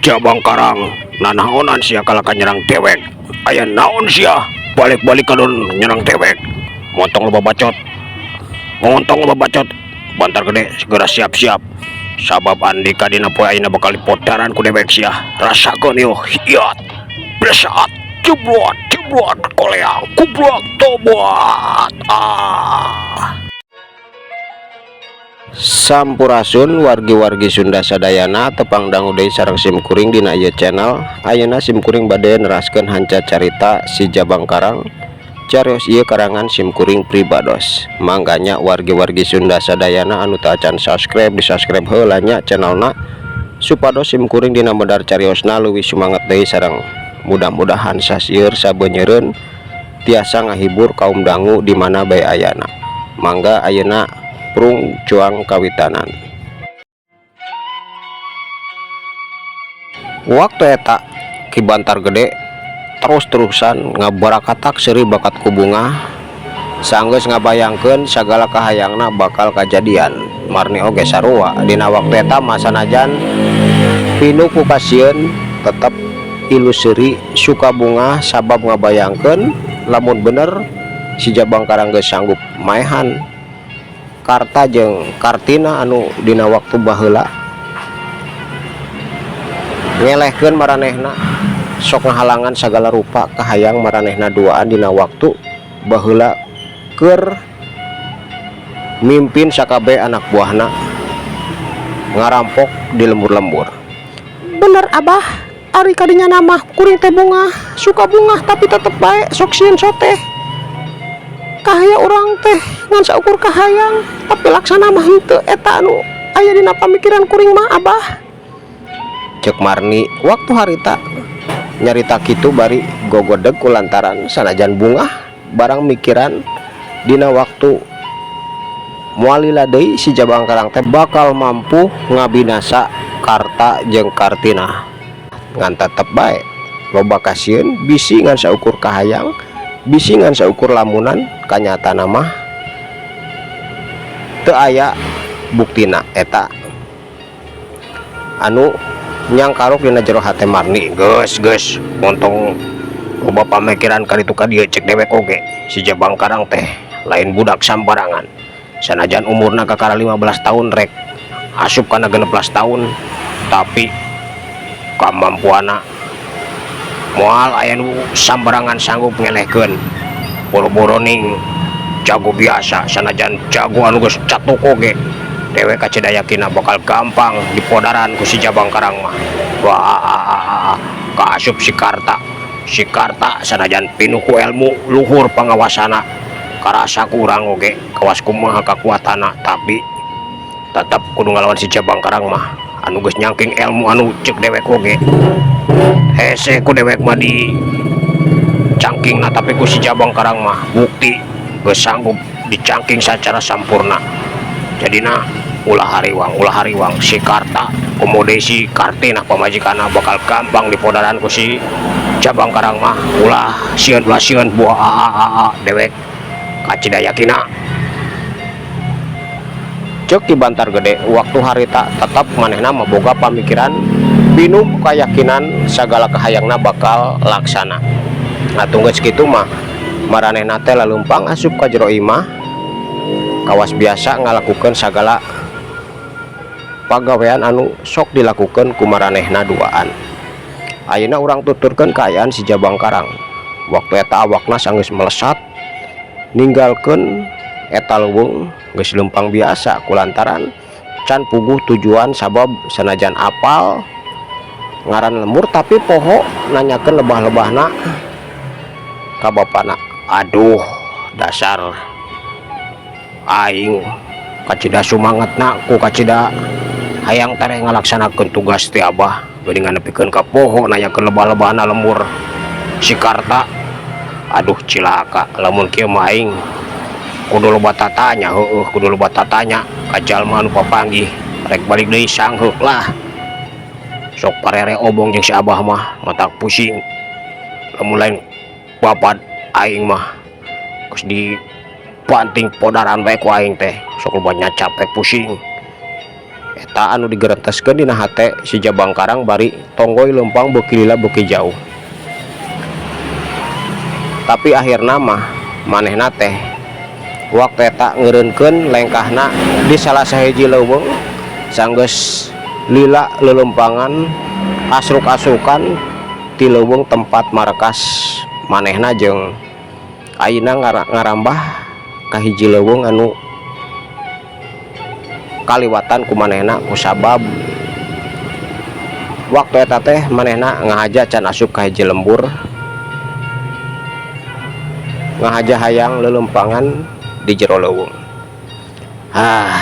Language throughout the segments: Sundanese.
Jabang Karang, nanaonan sia kalah ka nyerang dewek? Aya naon sia balik-balik kadon nyerang dewek? Montong loba bacot, montong loba bacot. Bantar Gede, segera siap-siap, sabab andika dina poe ayeuna bakal dipodaran ku dewek. Sia rasakeun ieu. Hiat bersat jeblot jeblot koleang kublok tobat ah. Sampurasun wargi-wargi Sunda sadayana, tepang dangu deui sareng sim kuring dina ieu channel. Ayeuna sim kuring bade neraskeun hanca carita Si Jabang Karang. Carios ieu karangan sim kuring pribados. Mangga nya, wargi-wargi Sunda sadayana anu teu acan subscribe, di subscribe heula nya channelna, supados sim kuring dina medar cariosna leuwih sumanget deui, sareng mudah-mudahan sasieur sabenyeureun tiasa ngahibur kaum dangu di mana bae ayana. Mangga, ayeuna prung cuang kawitanan. Waktu eta Ki Bantar Gede terus-terusan ngabarakatak seuri bakat ku bungah, sanggeus ngabayangkeun sagala kahayangna bakal kajadian. Marni oge sarua dina waktu eta mah, sanajan pinuh ku kasieun, tetep ilu seuri suka bungah, sabab ngabayangkeun lamun bener si Jabang Karang geus sanggup maehan Karta jeung Kartina anu dina waktu baheula ngelehkeun maranehna, sok ngahalangan sagala rupa kahayang maranehna duaan dina waktu baheula keur mimpin sakabe anak buahna ngarampok di lembur-lembur. Bener, Abah, ari kadinya nama kuring teh bungah, suka bungah, tapi tetep bae sok sieun soteh. Kahaya urang teh ngan saukur kahayang, tapi laksana mah henteu. Eta anu aya dina pamikiran kuring mah, Abah, cek Marni waktu harita nyarita kitu bari gogodeg kulantaran sanajan bungah barang mikiran dina waktu moal lila deui si Jabang Karang teh bakal mampu ngabinasa Karta jeung Kartina, ngan tetep bae loba kasieun, bisi ngan saukur kahayang, bisi ngan saukur lamunan, kanyatana mah teu aya buktina. Eta anu nyangkaruk dina jero hate Marni. Geus, geus, montong loba pamikiran kaditu ka dieu. Cek dewek oge si Jabang Karang teh lain budak sambarangan. Sanajan umurna kakara 15 tahun, rek asup kana 16 tahun, tapi kamampuanna moal aya nu sambarangan sanggup ngelehkeun. Boro-boro ning jago biasa, sanajan jago anu geus catuk oge, dewek kacida yakina bakal gampang dipodaran ku si Jabang Karang mah. Wah, kaasup si Karta. Si Karta sanajan pinuh ku ilmu luhur pangawasana, karasa kurang oge kawas kumaha kakuatana, tapi tetep kudu ngalawan si Jabang Karang mah anu geus nyangking ilmu anu cek dewek oge hese ku dewek mah di cangkingna, tapi ku si Jabang Karang mah bukti geus sanggup dicangking secara sampurna. Jadina ulah hariwang, ulah hariwang, si Karta komode si Kartina pamajikanna bakal gampang dipodaran ku si Jabang Karang mah. Ulah sieun, ulah sieun, buah, dewek kacida yakina, cek Ki Bantar Gede waktu harita. Tetap manehna boga pamikiran pinuh keyakinan sagala kahayangna bakal laksana. Nah, tunggu segitu mah maranehna teh laleumpang asup ka jero imah, kawas biasa ngalakukeun sagala pagawean anu sok dilakukan ku maranehna duaan. Ayeuna urang tuturkeun kaayaan si Jabang Karang waktu eta. Awakna sanggeus melesat ninggalkeun eta leuweung, geus leumpang biasa kulantaran can puguh tujuan, sabab sanajan apal ngaran lembur tapi poho nanyakeun lebah-lebahna ka bapana. Aduh, dasar aing kacida sumangetna ku kacida hayang tereh ngalaksanakeun tugas ti Abah, geuningan nepikeun ka poho nanyakeun lebah-lebahna lembur si Karta. Aduh, cilaka lamun kieu mah. Aing kudu loba tatanya, heueuh, kudu loba tatanya ka jalma anu papanggih. Rek balik deui sangheuk lah, sok parere obong jeung si Abah mah, matak pusing. Lamun lain bapak aing mah geus dibanting podaran bae ku aing teh. Sok loba nyacapek, pusing eta. Eta anu digerenteskeun dina hate si Jabangkarang bari tonggoy leumpang beuki lila beuki jauh. Tapi akhirna mah manehna teh waktu eta ngeureunkeun lengkahna di salah sahiji leuweung. Sanggeus lila leuleumpangan asruk-asrukan ti leuweung tempat markas manehna jeung ayeuna ngarambah ka hiji leuweung anu kaliwatan ku manehna, kusabab waktu eta teh manehna ngahaja can asup ka hiji lembur, ngahaja hayang leuleumpangan di jero leuweung. Ah,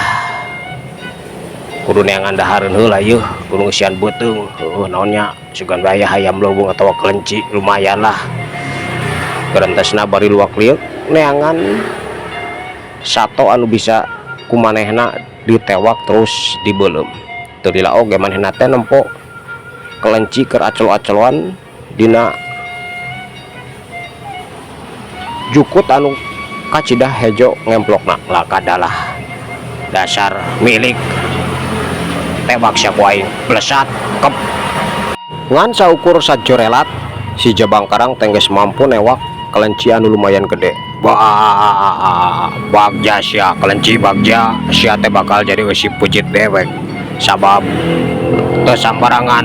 kudu neangan dahareun heula yeuh, kudu ngeusian beuteung. Heueuh, naon nya, sugan bae aya hayam leuweung atawa kelenci, lumayan lah. Gerentesna bari luak lieuk neangan sato anu bisa ku manehna ditewak terus dibeuleum. Teu lila oge manehna teh nempo kelenci keur acelo-aceloan dina jukut anu kacida hejo ngemplokna. Lakadalah, dasar milik, tewak sia ku aing, blesat kep. Ngan saukur sajorelat si Jabangkarang teh geus mampu newak kelenci anu lumayan gede. Wah, bagja sia, kelenci, bagja sia teh, bakal jadi eusi peuncit dewek, sabab teu sambarangan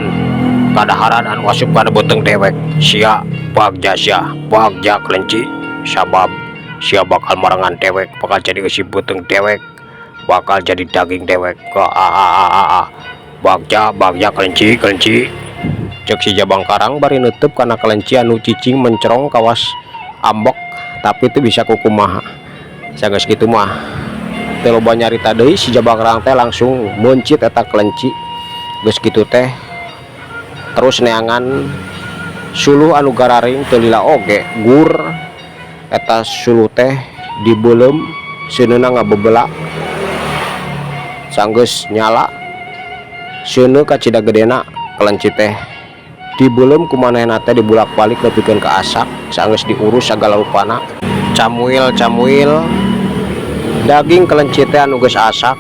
kadaharan anu asup kana beuteung dewek. Sia bagja, sia bagja, kelenci, sabab sia bakal marengan dewek, bakal jadi eusi beuteung dewek, bakal jadi daging dewek. Ah, bagja, bagja, kelenci, kelenci, cek si Jabangkarang bari neuteub kana kelenci anu cicing mencerong kawas ambek, tapi itu bisa kukumaha. Sanggeus kitu mah teu loba nyarita deui, si Jabangkarang teh langsung meuncit eta kelenci. Geus kitu teh terus neangan suluh anu gararing. Teu lila oge gur eta suluh teh dibeuleum, seuneuna ngabebela. Sanggeus nyala seuneu kacida gedena, kelenci teh dibeuleum ku manehna teh dibulak-balik nepikeun ka asak. Sanggeus diurus sagala rupana, camuil camuil daging kelenci teh anu geus asak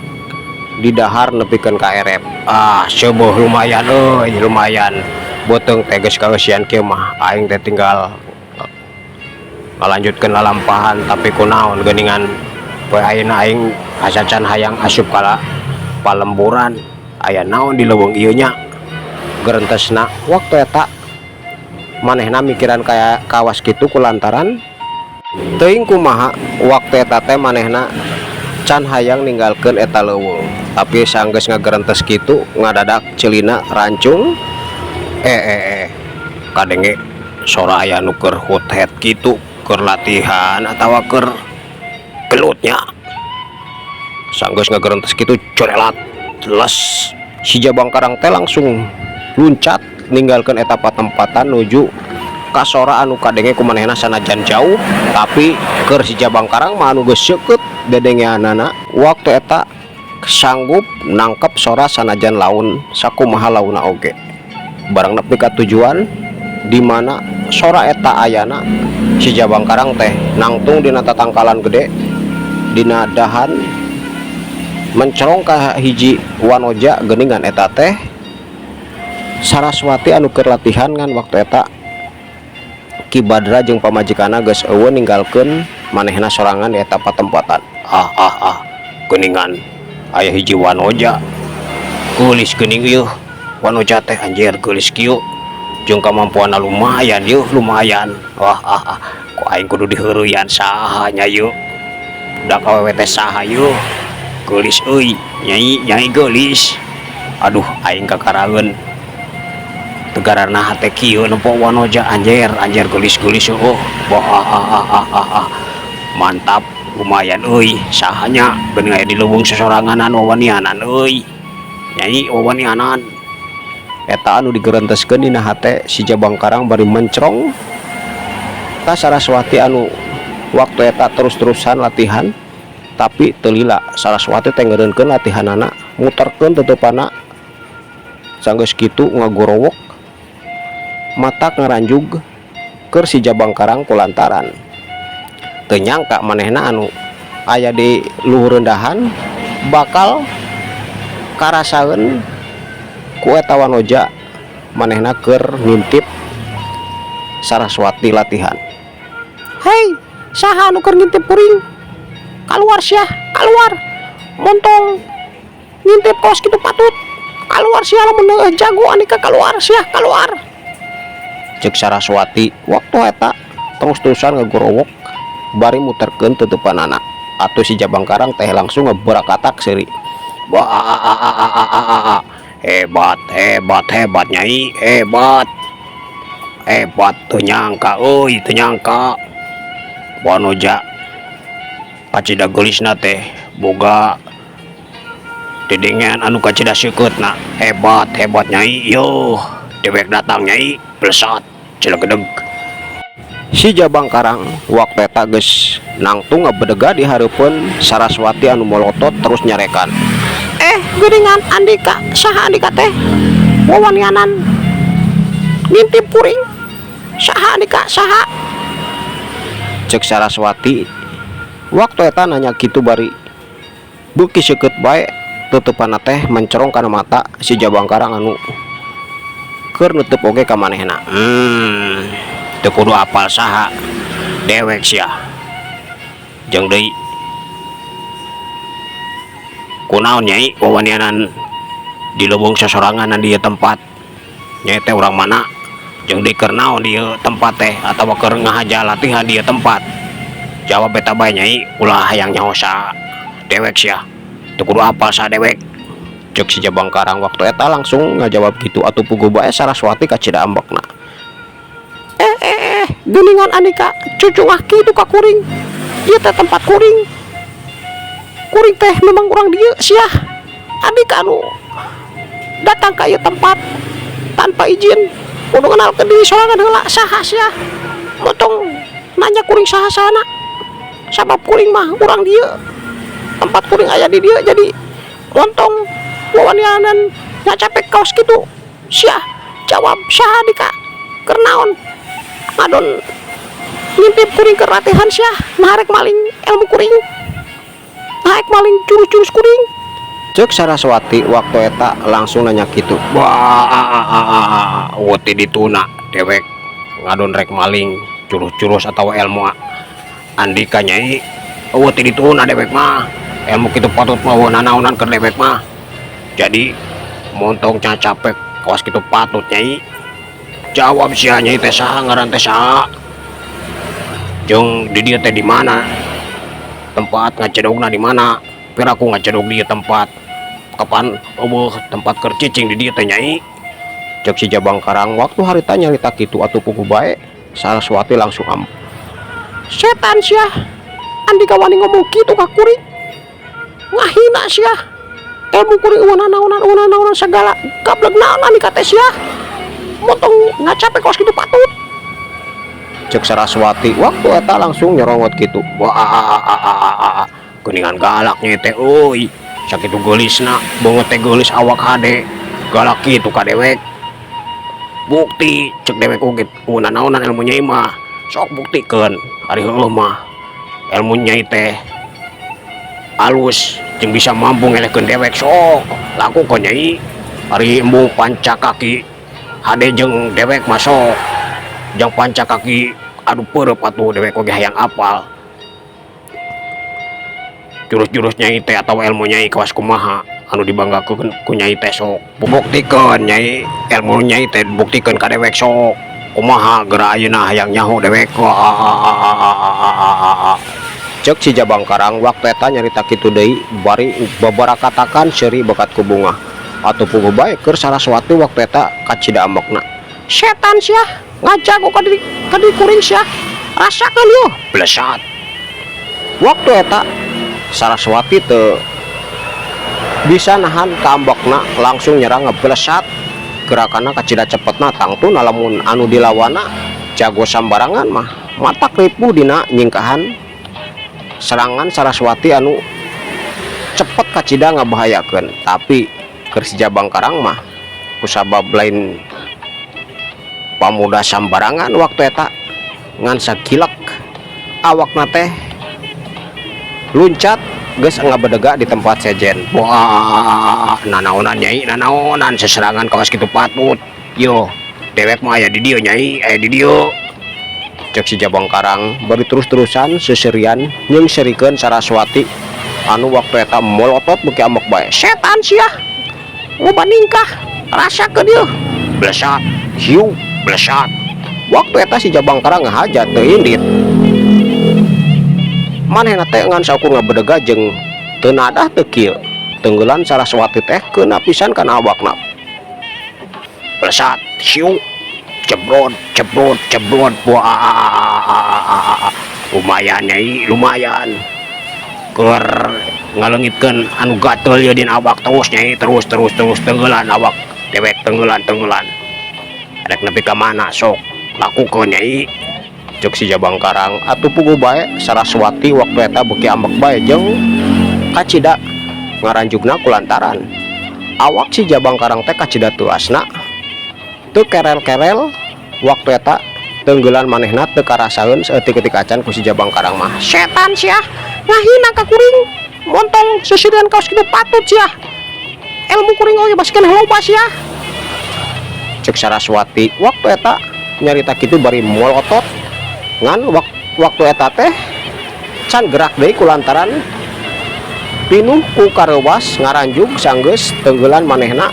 didahar nepikeun ka erep. Ah, seueuh, lumayan euy, lumayan. Beuteung teh geus kaeusian kieu mah aing teh tinggal ngalanjutkeun lalampahan. Tapi kunaon geuningan poe ayeuna aing asa can hayang asup ka palemburan. Aya naon di leuweung ieu nya, gerentesna waktu eta manehna mikiran kaya kawas kitu, kulantaran teuing kumaha waktu eta teh manehna can hayang ninggalkeun eta leuweung. Tapi sanggeus ngagerentes kitu ngadadak ceulina rancung. Eh eh eh, kadenge sora aya nu keur huthet kitu, keur latihan atawa keur gelutnya. Sanggeus ngagerentes kitu, corelat jelas si Jabangkarang teh langsung luncat ninggalkeun eta patempatan nuju ka sora anu kadenge ku manehna. Sanajan jauh, tapi keur si Jabangkarang mah anu geus seukeut dedengeanana, waktu eta sanggup nangkep sora sanajan laun sakumaha launa oge. Barang nepi ka tujuan di mana sora eta ayana, si Jabangkarang teh nangtung dina tatangkalan gede dina dahan, mencerong ka hiji wanoja. Geuningan eta teh Saraswati anu keur latihan, ngan waktu eta Ki Badra jeung pamajikanna geus euweuh, ninggalkeun manehna sorangan di eta patempatan. Ah ah ah, geuningan aya hiji wanoja geulis geuning ieu wanoja teh. Anjir, geulis kieu jeung kamampuanna lumayan yeuh, lumayan. Wah ah ah, ku aing kudu diheureuyaan. Saha nya ieu budak awewe teh? Saha ieu? Geulis euy, nyai, nyai geulis. Aduh, aing kakaraeun tegarana hate kieu nempo wanoja. Anjir, anjir, geulis-geulis. Oh, wah ah ah ah ah ah, ah. Mantap, lumayan euy. Saha nya geuning aya di leuweung sosoranganan, wawanianan euy, nyai, wawanianan. Eta anu digerenteskeun dina hate si Jabangkarang bari mencrong ka Saraswati anu waktu eta terus-terusan latihan. Tapi teu lila Saraswati teh ngeureunkeun latihanana, muterkeun tutupana. Sanggeus kitu ngagorowok matak ngaranjug keur si Jabangkarang, kulantaran teu nyangka manehna anu aya di luhureun dahan bakal Karasaeun ku eta wanoja manehna keur ngintip Saraswati latihan. Hei, saha anu keur ngintip kuring? Kaluar sia, kaluar. Montong ngintip kos kitu patut. Kaluar sia, lamun heueuh jago andika kaluar sia, kaluar. Cek Saraswati waktu eta terus-terusan ngagorowok bari muterkeun teuteupanana. Atuh si Jabang Karang teh langsung ngeberakatak seuri. Wah, hebat, hebat, hebat, Nyai, hebat. Hebat, teu nyangka euy, teu nyangka. Wanoja kacida geulisna teh boga dedengean anu kacida seukeutna. Hebat, hebat, Nyai. Yo, dewek datang, Nyai, blesat cilegedeg. Si Jabang Karang waktu eta geus nangtung ngabedega di hareupeun Saraswati anu molotot terus nyarekan. Eh, geuningan andika, saha andika teh? Wawanianan ngintip kuring. Saha andika, saha? Cek Saraswati waktu eta nanya kitu bari beuki seukeut bae teuteupanna teh mencerong kana mata si Jabang Karang anu keur nutup oge ka manehna. Teu kudu apal saha dewek sia. Jeung deui kunaon, Nyai, wawanianan di leuweung sosorangan di ieu tempat? Nyai teh urang mana? Jeung deui keur naon di ieu tempat teh atawa keur ngahaja latihan di ieu tempat? Jawab eta bae, Nyai, ulah hayang nyaho saha dewek sia. Teu kudu apal saha dewek. Cek si Jabang Karang waktu eta langsung ngajawab gitu, atuh puguh bae Saraswati kacida ambekna. Eh eh eh, geuningan andika cucungah kitu ka kuring. Ieu teh tempat kuring. Kuring teh memang urang dieu sia. Andika anu datang ka ieu tempat tanpa izin. Kudu ngenalkeun diri sorangan heula, saha sia? Montong nanya kuring saha-sahana. Sabab kuring mah urang dieu. Tempat kuring aya di dieu, jadi montong wawanianan ngacapek kaos kitu. Sia jawab, saha andika? Keur naon ngadon ngintip kuring keur latihan sia? Nah, rek maling ilmu kuring? Nah, rek maling jurus-jurus kuring? Cek Saraswati waktu eta langsung nanya gitu. Wah, woti dituna dewek ngadon rek maling jurus-jurus atau ilmu andika, Nyai. Woti dituna dewek mah ilmu kitu patut mah nanaonan keur dewek mah. Jadi montong capek kawas kitu patut, Nyai. Jawab sia, Nyai teh saha, ngaran teh saha? Jeung di dieu teh di mana? Tempat ngacedogna di mana? Piraku ngacedog di tempat? Kapan euweuh tempat keur cicing di dieu teh, Nyai? Cek si Jabang Karang waktu harita nyarita kitu, atuh puguh bae Saraswati langsung am. Setan sia. Andika wani ngomong kitu ka kuring. Ngahina sia. Ilmu kuring euweuh nanaonan, euweuh nanaonan sagala. Gablek naon andika teh sia? Montong ngacapek kos kitu patut. Cek Saraswati waktu eta langsung nyorongot gitu. Wah, geuningan galak nya teh euy. Sakitu geulisna, beungeut teh geulis, awak hade. Galak kitu ka dewek. Bukti cek dewek oge euweuh nanaonan ilmu Nyai mah. Sok buktikeun ari heueuh mah. Ilmu Nyai teh alus jeung bisa mampu ngelehkeun dewek, sok lakukeun, Nyai. Ari embung panca kaki hade jeung dewek mah, sok jang panca kaki adu peureub atuh dewek oge hayang apal jurus-jurus Nyai teh atau ilmu Nyai kawas kumaha anu dibanggakeun ku Nyai teh. Sok buktikeun, Nyai, ilmu Nyai teh buktikeun ka dewek, sok kumaha geura ayeuna, hayang nyaho dewek. Cek si Jabang Karang waktu eta nyarita kitu deui bari babarakatakan seuri bakat ku bungah. Atuh puguh bae keur Saraswati waktu eta kacida ambekna. Setan sia, ngajago ka diri kuring sia. Rasakeun yo, blesat. Waktu eta Saraswati teu bisa nahan kaambekna, langsung nyerang ngeblesat. Gerakanna kacida cepetna, tangtuna lamun anu dilawana jago sambarangan mah matak ripuh dina nyingkahan serangan Saraswati anu cepet kacida ngabahayakeun. Tapi keur si Jabang Karang mah kusabab lain pamuda sambarangan, waktu eta ngan sakilek awakna teh luncat. Geus ngabedega di tempat sejen. Wah, nanaonan, Nyai, nanaonan seserangan kawas kitu patut. Yo, dewek mah aya di dieu, Nyai, aya di dieu. Cek si Jabang Karang bari terus-terusan seserian nyeungserikeun Saraswati anu waktu eta molotot beuki ambek bae. Setan sia, loba ningkah, rasakeun ieu. Blesat, hiu, blesat. Waktu eta si Jabang Karang ngahaja teu indit. Manehna teh ngan saukur ngabedega jeung teu nadah teu kieu. Tenggelan Saraswati teh keuna pisan kana awakna. Blesat, hiu, jebrot, jebrot, jebrot. Wah, lumayan, Nyai, lumayan. Keur ngalengitkeun anu gatel ieu dina awak terus, Nyai, terus, terus, terus tenggelan awak dewek, tenggelan, tenggelan. Rek nepi ka mana sok lakukeun, Nyai? Cek si Jabang Karang. Atuh puguh bae Saraswati waktu eta beuki ambek bae jeung kacida ngaranjugna kulantaran awak si Jabang Karang teh kacida teuasna, teu kerel-kerel. Waktu eta tenggelan manehna teu karasaeun saeutik-eutik acan ku si Jabang Karang mah. Setan sia, ngahina ka kuring, montong seserian kaos kitu patut sia. Ilmu kuring oge masih keneh loba sia. Cek Saraswati waktu eta nyarita kitu bari molotot, ngan waktu eta teh can gerak deui kulantaran pinuh ku kareuwas ngaranjug. Sanggeus tenggelan manehna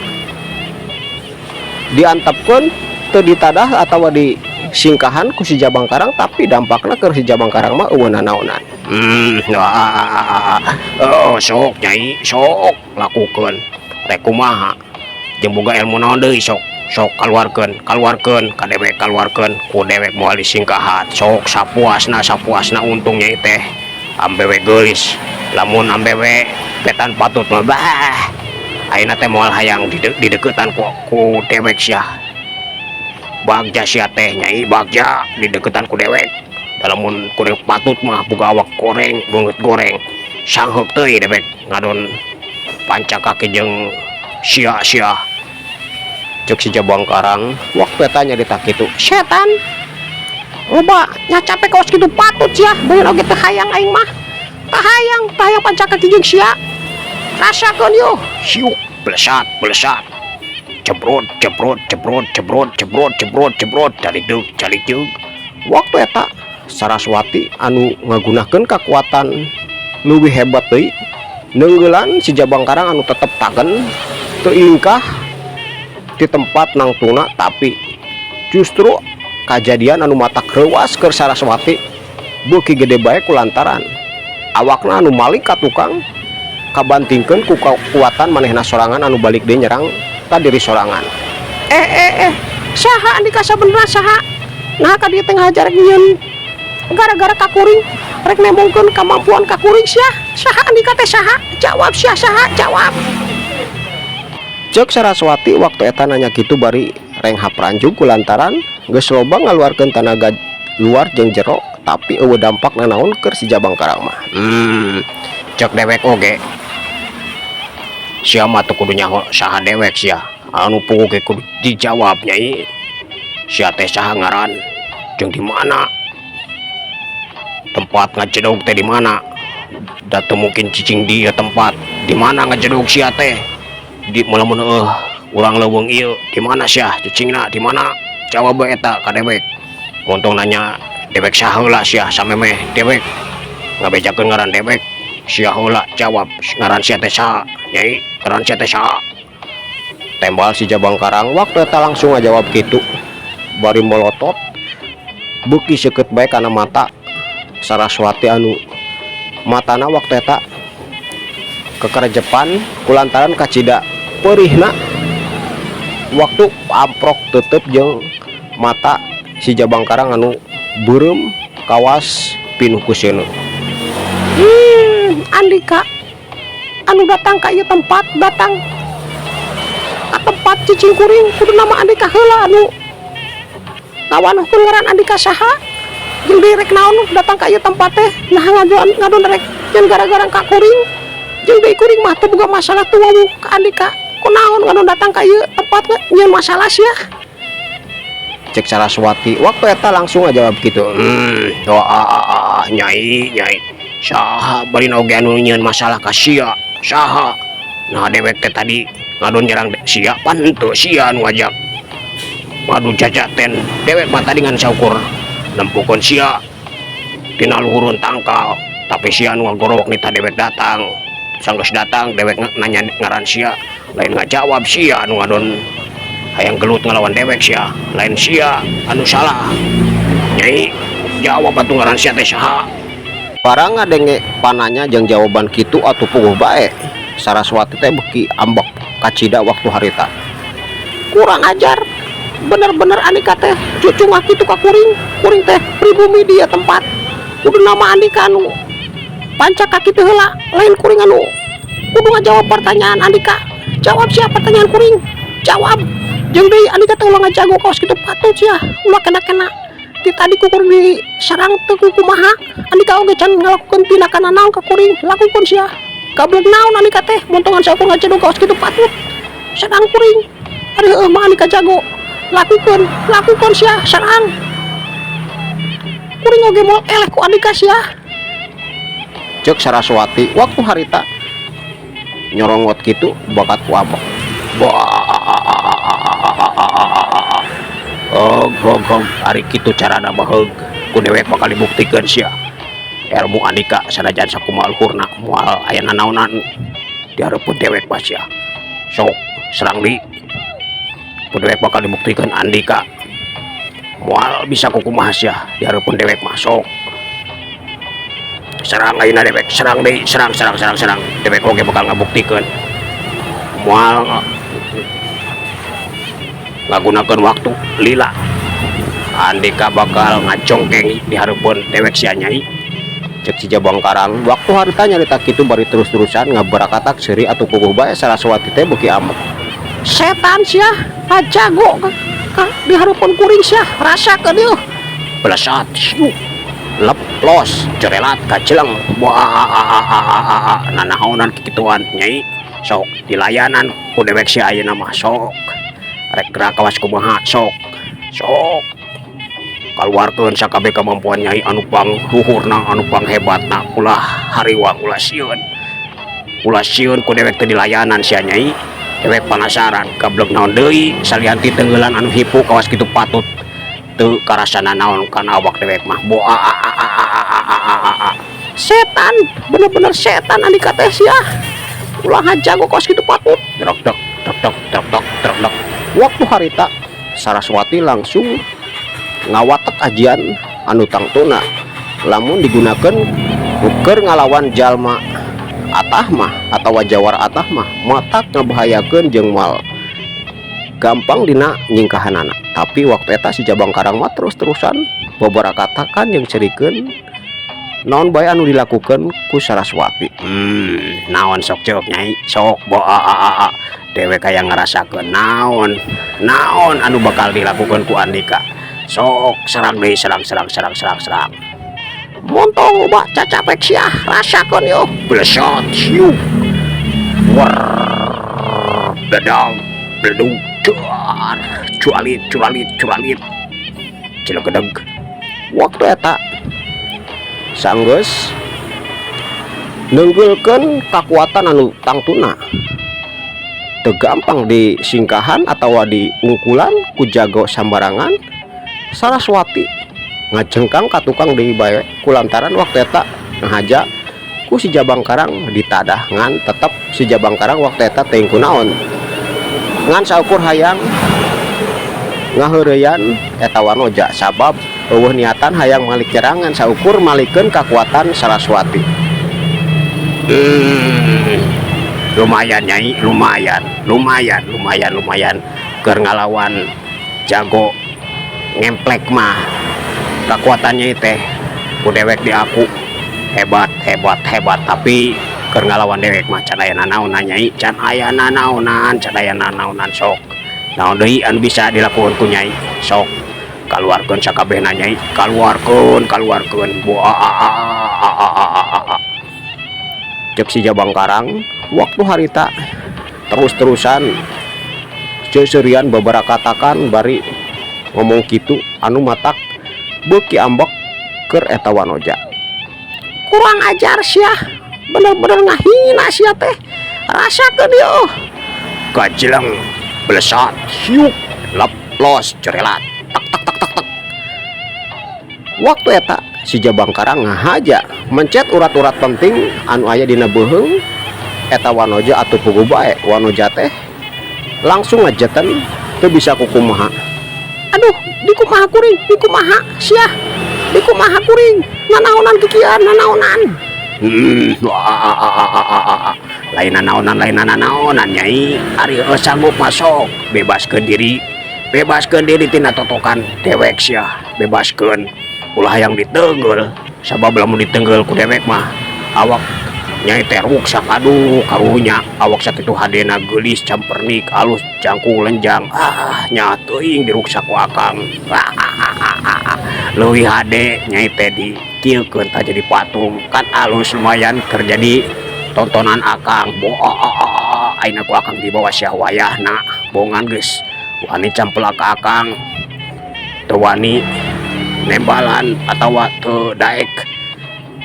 diantepkeun, teu ditadah atawa disingkahan ku si Jabang Karang, tapi dampakna keur si Jabang Karang mah euweuh nanaonan. Wah, oh, sok, Nyai, sok lakukeun. Rek kumaha? Jeung boga ilmu naon deui sok? Sok kaluarkeun, kaluarkeun ka dewek, kaluarkeun ku dewek moal disingkahan. Sok sapuasna, sapuasna. Untung Nyai teh ambewe geulis. Lamun ambewe betan patut mah, bah, ayeuna teh moal hayang dideukeutan ku dewek sia. Bagja sia teh, Nyai, bagja dideukeutan ku dewek. Lamun kuring patut mah boga awak goreng, beungeut goreng. Sangheuk teuing dewek ngadon panca kaki jeung sia-sia. Cek si Jabang Karang waktu eta nyarita kitu. Setan, loba nyacape kaos kitu patut sia. Beungeut oge teu hayang aing mah, teu hayang, teu hayang panca kaki jeung sia. Rasakeun yo. Siuk, blesat, blesat, jebrot, jebrot, jebrot, jebrot, jebrot, jebrot, jebrot, calikdeuk, calikdeuk. Waktu eta Saraswati anu ngagunakeun kakuatan leuwih hebat deui neunggelan si Jabang Karang anu tetep tagen, teu ilingkah di tempat nangtungna. Tapi justru kajadian anu matak reuwas keur Saraswati beuki gede bae kulantaran awakna anu malik ka tukang kabantingkeun ku kekuatan manehna sorangan anu balik deui nyerang ka diri sorangan. Eh, eh, eh, saha andika sabenerna, saha? Nah, ka dieu teh ngahajar, rek nyieun gara-gara ka kuring, rek nembongkeun kamampuan ka kuring sia. Saha andika teh, saha? Jawab sia, saha? Jawab. Cek Saraswati waktu eta nanya kitu bari renghap ranjug kulantaran geus loba ngaluarkeun tanaga luar jeung jero, tapi euweuh dampak nanaon keur si Jabang Karang mah. Cek dewek oge sia mah teu kudu nyaho saha dewek sia. Anu puguh ge kudu dijawab, Nyai. Sia teh saha ngaran jeung di mana tempat ngajedog teh, di mana? Da teu mungkin cicing di ieu tempat. Di mana ngajedog sia teh? Di lamun eueuh urang leuweung ieu, di mana sia cicingna, di mana? Jawab bae eta ka dewek. Montong nanya dewek saha heula sia, samemeh dewek ngabejakeun ngaran dewek, sia heula jawab ngaran sia teh saha, Nyai, ngaran sia teh saha? Tembal si Jabang Karang waktu eta langsung ngajawab kitu bari molotot beuki seukeut bae kana mata Saraswati anu matana waktu eta kekerejepan kulantaran kacida perihna waktu amprok tetep jeung mata si Jabang Karang anu beureum kawas pinuh ku seuneu. Andika anu datang ka ieu tempat, datang ka tempat cicing kuring, kudu nama andika heula anu ngawanohkeun ngaran andika saha jeung deui rek naon datang ka ieu tempat teh. Nah, ngadon ngadon rek jeung gara-gara ka kuring, jeung deui kuring mah teu boga masalah, teu wawuh ka andika. Kunaon ngadon datang ka ieu tempat nyieun masalah sia? Cek Saraswati waktu eta langsung ngajawab gitu. Oh, ah, ah, ah, Nyai, Nyai. Saha bari oge anu nyieun masalah ka sia? Saha? Nah, dewek teh tadi ngadon nyerang sia, pan henteu sia anu ngajak ngadu jajaten. Dewek mah tadi ngan saukur nempukeun sia tina luhureun tangkal, tapi sia anu ngagorowok nita dewek datang. Sanggeus datang, dewek nanya ngaran sia, lain ngajawab. Sia anu ngadon hayang gelut ngalawan dewek. Sia lain sia anu salah. Nyai, jawab atuh, ngaran sia teh saha? Barang ngadenge pananya jeung jawaban kitu, atuh puguh bae Saraswati teh beuki ambek kacida waktu harita. Kurang ajar bener-bener Andika teh, cucungah kitu ka kuring. Kuring teh pribumi dia tempat, kudu nama Andika anu pancak ka kitu heula, lain kuring anu kudu ngajawab pertanyaan Andika. Jawab sia pertanyaan kuring, jawab. Jeung deui, Andika teh ulah ngajago kawas kitu patut sia, ulah kena-kena. Ti tadi ku kuring diserang teu kumaha, Andika oge can ngalakukeun tindakan naon ka kuring. Lakukeun sia. Gablek naon Andika teh montongan saukur ngajago kawas kitu patut serang kuring? Ari heueuh mah Andika jago, lakukeun, lakukeun sia, serang kuring oge moal eleh ku Andika sia. Cek Saraswati waktu harita nyorongot kitu bakat ku ambek. Wah, hog hog hog, ari kitu carana mah heug, ku dewek bakal dibuktikeun sia. Ilmu Andika sanajan sakumaha luhurna moal aya nanaonan di hareupeun dewek mah sia. Sok serang di ku dewek, bakal dibuktikeun Andika moal bisa kukumaha sia di hareupeun dewek mah. Sok serang ayeuna dewek, serang deui, serang, serang, serang, serang. Dewek oge bakal ngabuktikeun moal ngagunakeun waktu lila, Andika bakal ngacongkeng di hareupeun dewek sia, Nyai. Cek si Jabang Karang waktu harita nyarita kitu bari terus-terusan ngabarakatak seuri. Atuh puguh bae Saraswati teh beuki ambek. Setan sia, ngajago ka di hareupeun kuring sia, rasakeun ieu. Belesat siuk leplos corelat kaceleng. Wah, nanaonan kikituan, Nyai? Sok dilayanan ku dewek sia ayeuna mah. Sok rek gerak kawas kumaha? Sok, sok kaluarkeun sakabeh kemampuan Nyai anu pangluhurna, anu panghebatna. Ulah hariwang, ulah sieun, ulah sieun ku dewek teh dilayanan sia, Nyai. Dewek panasaran gablek naon deui salian ti tenggelan anu hipu kawas kitu patut teu karasana naon kana awak dewek mah. Boa, Setan, bener-bener setan Andika teh sia, ulah ngajago kos kitu patut. Trok tok trok tok trok tok trok tok. Waktu harita Saraswati langsung ngawatek ajian anu tangtuna lamun digunakan keur ngalawan jalma atah mah atau jawara atah mah matak ngabahayakeun jeung moal gampang dina nyingkahanana. Tapi waktu eta si Jabang Karang mah terus-terusan babarakatakan jeung cerikeun naon bae anu dilakukan ku Saraswati. Naon sok cek, Nyai? Sok boa, dewek aya ngarasakeun naon naon anu bakal dilakukan ku Andika. Sok serang deui, serang, serang, serang, serang, serang. Montong loba cacapek sia, rasakeun yo. Blesot siuk war bedang beledug cuar cualit curalit curalit cilegedeg. Waktu eta sanggeus neunggeulkeun kakuatan anu tangtuna teu gampang disingkahan atawa diungkulan ku jago sambarangan, Saraswati ngajengkang ka tukang deui bae kulantaran waktu eta ngahaja ku si Jabang Karang ditadah. Ngan tetep si Jabang Karang waktu eta teuing kunaon ngan saukur hayang ngaheureyan eta wanoja, sabab euweuh niatan hayang malik nyerangan, saukur malikeun kakuatan Saraswati. Lumayan, Nyai, lumayan, lumayan, lumayan, lumayan. Keur ngalawan jago ngemplek mah kekuatannya teh ku dewek diaku hebat, hebat, hebat, tapi keur ngalawan dewek mah can aya nanaonan, Nyai, can aya nanaonan, can aya nanaonan. Sok naon deui anu bisa dilakukan ku Nyai? Sok kaluarkeun sakabehna, Nyai, kaluarkeun, kaluarkeun. Buah. Cek si Jabang Karang waktu harita terus-terusan seuseurian babarakatakan bari ngomong kitu anu matak beuki ambek keur eta wanoja. Kurang ajar sia, bener-bener ngahina sia teh, rasakeun yeuh. Kajleng, blesat, hiuk, lep, los, cerelat, tak tak tak tak tak. Waktu eta si Jabang Karang ngahaja mencet urat-urat penting anu aya dina beuheung eta wanoja. Atuh puguh bae wanoja teh langsung ngajeten, teu bisa kukumaha. Aduh, dikumaha kuring, dikumaha sia, dikumaha kuring, nanaonan kikian, nanaonan? Wah, ah, ah, ah, ah, ah, ah. Lain nanaonan, lain nanaonan, Nyai. Ari heuh sanggup masuk, bebaskeun diri. Bebaskeun diri tina totokan dewek sia, bebaskeun. Ulah hayang ditenggel, sabab lamun ditenggel ku dewek mah awak Nyai teh ruksak. Aduh, karunya awak sakitu hadena, geulis, campernik, alus, jangkung lenjang, ah, nya teuing diruksak ku akang. Ah, ah, ah, ah, ah, ah. Leuwih hade Nyai teh di kieukeun tah, jadi patung kan alus, lumayan keur jadi tontonan akang. Bo ah, ah, ah, ah. Ayeuna ku akang dibawa sia wayahna bongan geus wani campelak ka akang, teu wani nembalan atawa teu daek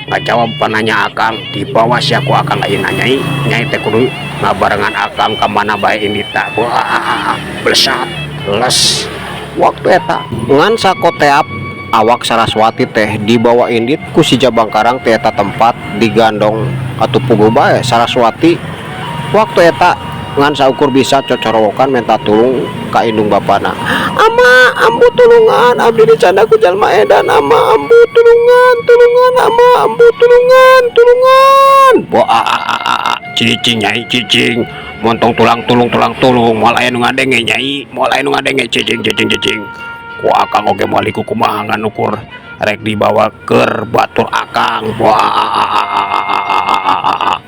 ngajawab pananya akang. Dibawa sia ku akang ayeuna. Nyai, Nyai teh kudu ngabarengan akang ka mana bae indita. Wah, blesat, les. Waktu eta ngan sakoteap awak Saraswati teh dibawa indit ku si Jabang Karang ti eta tempat, digandong. Atuh puguh bae Saraswati waktu eta ngan saukur bisa cocorowokan minta tulung ka indung bapana. "Ama, ambu, tulungan abdi, dicanda ku jalma edan. Ama, ambu, tulungan, tulungan, ama, ambu, tulungan, tulungan." Wah, ah, ah, ah, ah, cicing, Nyai, cicing. Montong tulang tulung, tulang tulung, moal aya nu ngadenge, Nyai, moal aya nu ngadenge. Cicing, cicing, cicing. Ku akang oge moal kumaha, ngan ukur rek dibawa keur batur akang. Wah, ah, ah, ah, ah, ah, ah, ah, ah.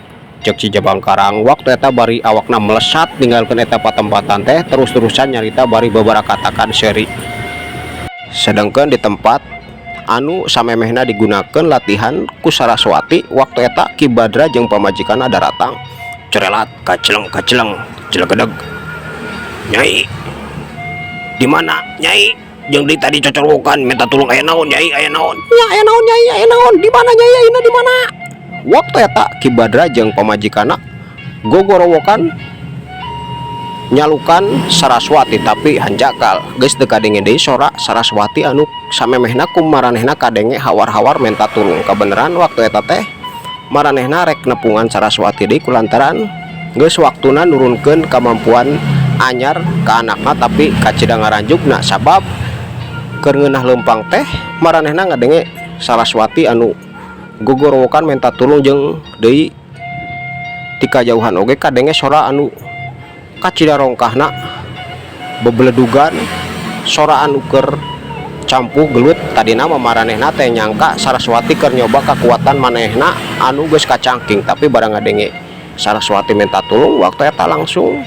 Cek si Jabang Karang waktu eta bari awakna melesat ninggalkeun eta patempatan teh, terus-terusan nyarita bari beberapa katakan seuri. Sedangkan di tempat anu samemehna digunakan latihan ku Saraswati, waktu eta Ki Badra jeung pamajikanna daratang. Cerelat, kacleng, kacleng, celegedeg. Nyai, di mana Nyai? Jeung di tadi cocorowokan minta tulung, aya naon, Nyai, aya naon? Nya, aya naon, Nyai, aya naon? Di mana Nyai ayeuna, di mana? Waktu eta Ki Badra jeung pamajikanna gogorowokan nyalukan Saraswati, tapi hanjakal geus teu kadenge deui sora Saraswati anu samemehna ku maranehna kadenge hawar-hawar minta tulung. Kebenaran waktu eta teh maranehna rek nepungan Saraswati deui kulantaran geus waktuna nurunkeun kemampuan anyar ka anakna, tapi kacida ngaranjukna sabab keur ngeunah leumpang teh maranehna ngadenge Saraswati anu gogorowokan minta tulung, jeung deui ti kajauhan oge kadenge sora anu kacida rongkahna, bebeledugan, sora anu keur campuh gelut. Tadina mah maranehna teh nyangka Saraswati keur nyoba kekuatan manehna anu geus kacangking, tapi barang ngadenge Saraswati minta tulung, waktu eta langsung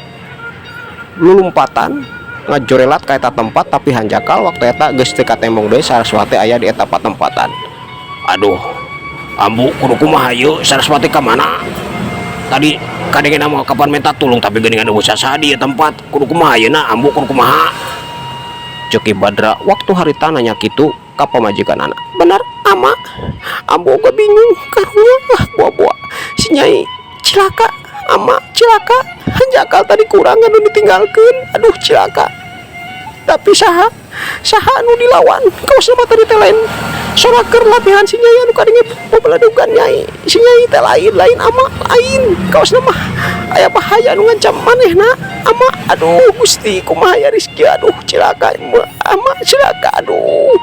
lulumpatan ngajorelat ka eta tempat, tapi hanjakal waktu eta geus teu katembong deui Saraswati aya di eta patempatan. Aduh, ambu, kudu kumaha ieu? Saraswati ka mana? Tadi kadenge nama kapan minta tulung, tapi geuningan euweuh saha di tempat. Kudu kumaha ayeuna, ambu, kudu kumaha? Cek Ki Badra waktu harita nanya kitu ka pamajikanana. Bener, ama, ambu oge bingung karunya. Ah, buah-buah si Nyai, cilaka, ama, cilaka. Hanjakal tadi kurang anu ditinggalkeun. Aduh, cilaka. Tapi saha, saha anu dilawan? Kawas mah tadi teh lain sora keur latihan si Nyai anu kadenge bebeledugan. Nyai, si Nyai teh lain, lain, ama, lain. Kawas mah aya bahaya anu ngancam manehna, ama. Aduh Gusti, kumaha ya Rizky? Aduh, cilaka, ama, cilaka, aduh.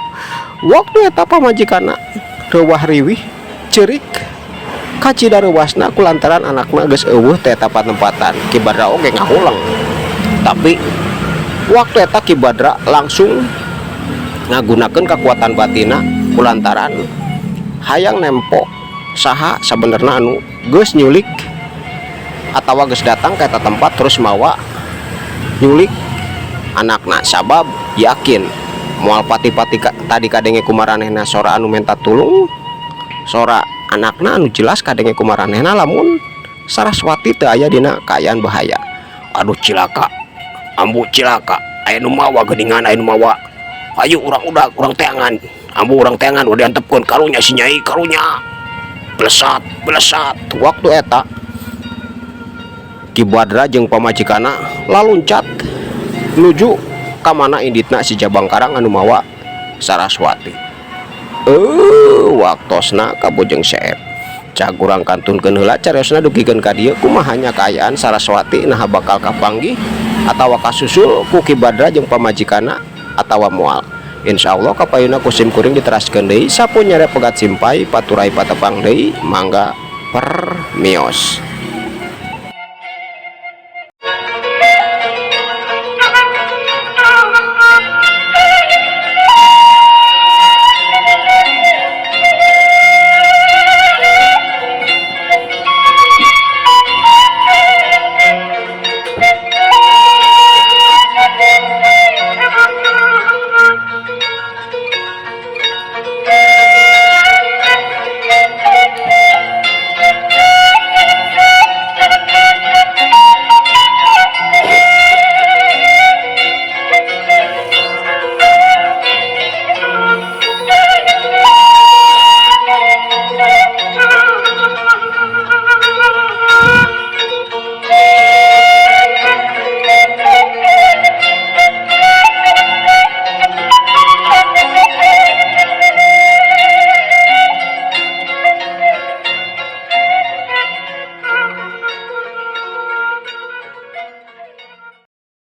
Waktu eta pamajikanna reuwah riwih, ceurik, kacida reuwasna kulantaran anakna geus euweuh teh eta patempatan. Ki Badra oge ngahuleng, tapi waktu eta Ki Badra langsung ngagunakeun kekuatan batina kulantaran hayang nempo saha sabenerna anu geus nyulik atawa geus datang ke eta tempat terus mawa nyulik anakna, sabab yakin moal pati-pati tadi kadenge ku maranehna sora anu minta tulung, sora anakna anu jelas kadenge ku maranehna, lamun Saraswati teu aya dina kaayaan bahaya. Aduh, cilaka, ambu, cilaka. Aya nu mawa geuningan, aya nu mawa. Ayo urang udah, urang teangan, ambu, urang teangan. Udah diantepkeun. Karunya si Nyai, karunya. Blesat blesat. Waktu eta Ki Badra jeung pamajikanna laluncat nuju ka mana inditna si Jabang Karang anu mawa Saraswati. Waktosna ka Bojong Seep. Cag urang kantunkeun heula cariosna dugikeun ka dieu. Kumaha nya kaayaan Saraswati? Nah, bakal kapanggih atawa kasusul ku Ki Badra jeung pamajikanna atawa moal? Insya Allah kapayuna ku sim kuring diteraskeun deui. Sapunyere pegat simpay paturay patepang deui. Mangga permios.